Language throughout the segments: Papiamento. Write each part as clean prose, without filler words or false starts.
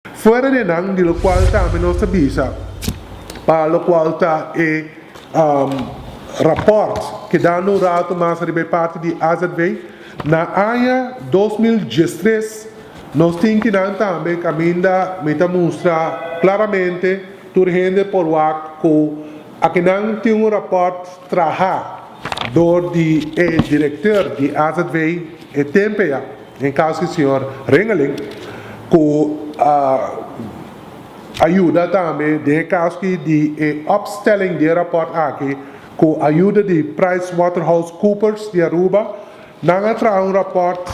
Fuera di nan, di locual tambe nos ta bisa pa locual ta e rapport, kedando un rato mas riba e parti di AZV, na aña 2013 nos tin kinan tambe caminda mi ta mustra claramente tur hende por wak cu akinan tin un rapport traha door di e directeur di AZV e tempo ya. Den kaso di señor Ringeling ku a ayuda tambe den e kaso di e opstelling di e rapòrt aki ku ayuda di PricewaterhouseCoopers di Aruba, nan a traha un rapòrt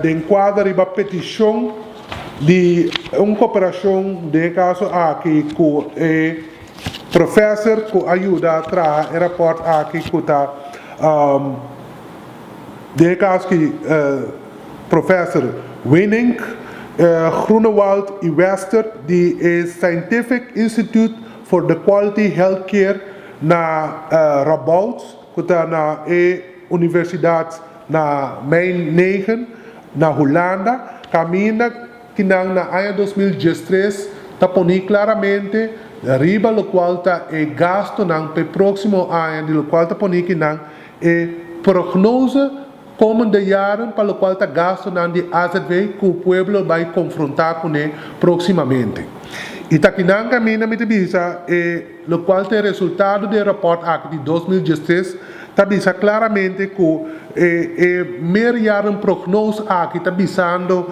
den kuadra riba petishon di un koperashon den e kaso aki ku e profèser ku a yuda traha e rapòrt aki ku ta. Den e kaso ki Professor Weenink, Groenewald i Wester di e Scientific Institute for the Quality Health Care na Radboud, ku ta na e universidat na Nijmegen na Hulanda, kaminda ki nan na aña 2013 ta poni klaramente riba lokual ta e gastunan pa e próksimo aña, di lokual ta poni ki nan E prognose komende jaren pa lokual ta gastunan di azv ku pueblo bai konfrontá kuné próksimamente. I ta kinan kaminda mi ta bisa e lokual ta e resultado di e rapòrt aki di 2013 ta bisa klaramente ku e e meerjarenprognose aki ta bisando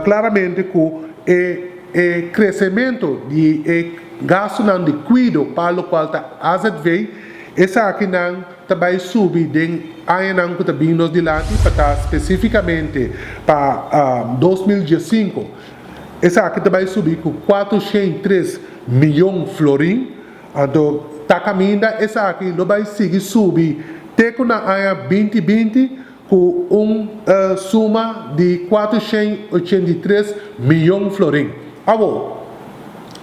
klaramente ku e e kresementu di e gastunan di kuido pa lokual ta azv esakinan ta bai subi den añanan ku ta bin nos dilanti pa ta spesífikamente pa 2015. Esaki ta bai subi ku 403 mion florin. Anto ta kaminda esaki lo bai sigui subi te ku na aña 2020 ku un suma di 483 mion florin. Awor,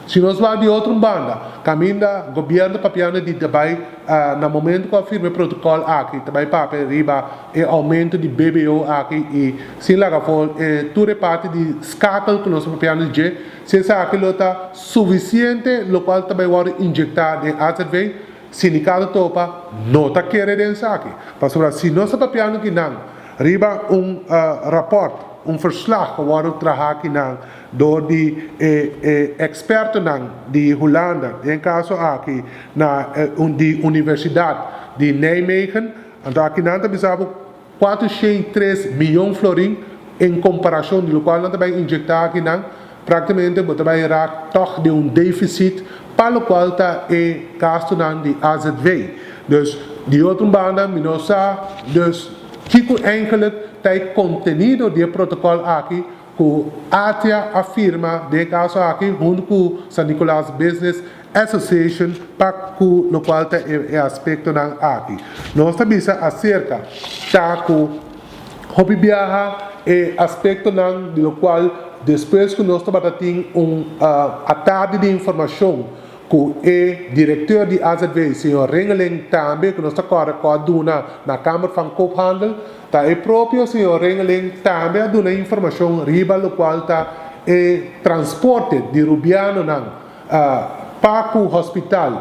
si nos bai di otro banda, kaminda gobièrnu papiando di bai na momento ku a firma e protokòl aki, ta bai papia riba e oumento di BBO aki i sin laga afó tur e parti di schakel ku nos ta papiando di dje, si esaki lo ta sufisiente lokual ta bai wòrdu injektá den AZV, sindikato topa no ta kere den esaki. Pasobra si nos ta papiando kinan riba un rapòrt, un verslag ku wòrdu trahá kinan dor di e e ekspertonan di Hulanda, den kaso aki na di Universidat di Nijmegen, anto akinan ta bisa bo 403 mion florin en komparashon di lokual nan ta bai injektá akinan, práktikamente bo ta bai raak tòg den un defisit pa lokual ta e gastunan di AZV. Dus di otro banda mi no sa dus kiko eigenlijk ta e kontenido di e protokòl aki ku ATIA a firma den e kaso aki huntu ku San Nicolas Business Association pa ku lokual ta e aspektonan aki. Nos ta bisa aserka ta ku hopi biaha e aspektonan di lokual despues ku nos tabata tin un atardi di informashon ku e direkteur di AZV, señor Ringeling, tambe ku nos ta kòrda ku a duna na Kamer van Koophandel, ta e propio señor Ringeling tambe a duna informashon riba lokual ta e transporte di rubianonan pa ku hospital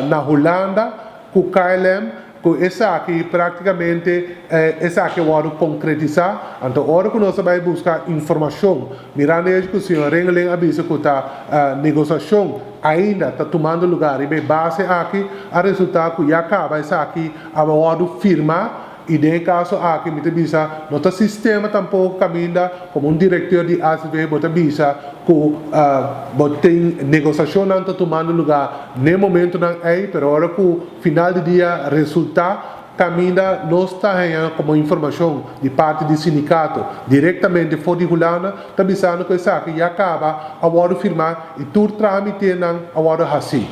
na Hulanda ku KLM, ku esaki práktikamente esaki a wòrdu konkretisá. Anto ora ku nos a bai buska informashon, mirando echo ku señor Ringeling a bisa ku ta negosiashon ainda ta tumando lugá riba e base aki, a resultá ku ya kaba esaki a wòrdu firmá. I den e kaso aki mi ta bisa no ta sistema tampoko kaminda komo un direkteur di AZV bo ta bisa ku bo tin negosiashonnan ta tumando lugá n'e momentonan ei, pero ora ku final di dia resultá kaminda nos ta haña komo informashon di parti di sindikato direktamente for di Hulanda ta bisando ku esaki ya kaba a wòrdu firmá i tur trámitenan a wòrdu hasí.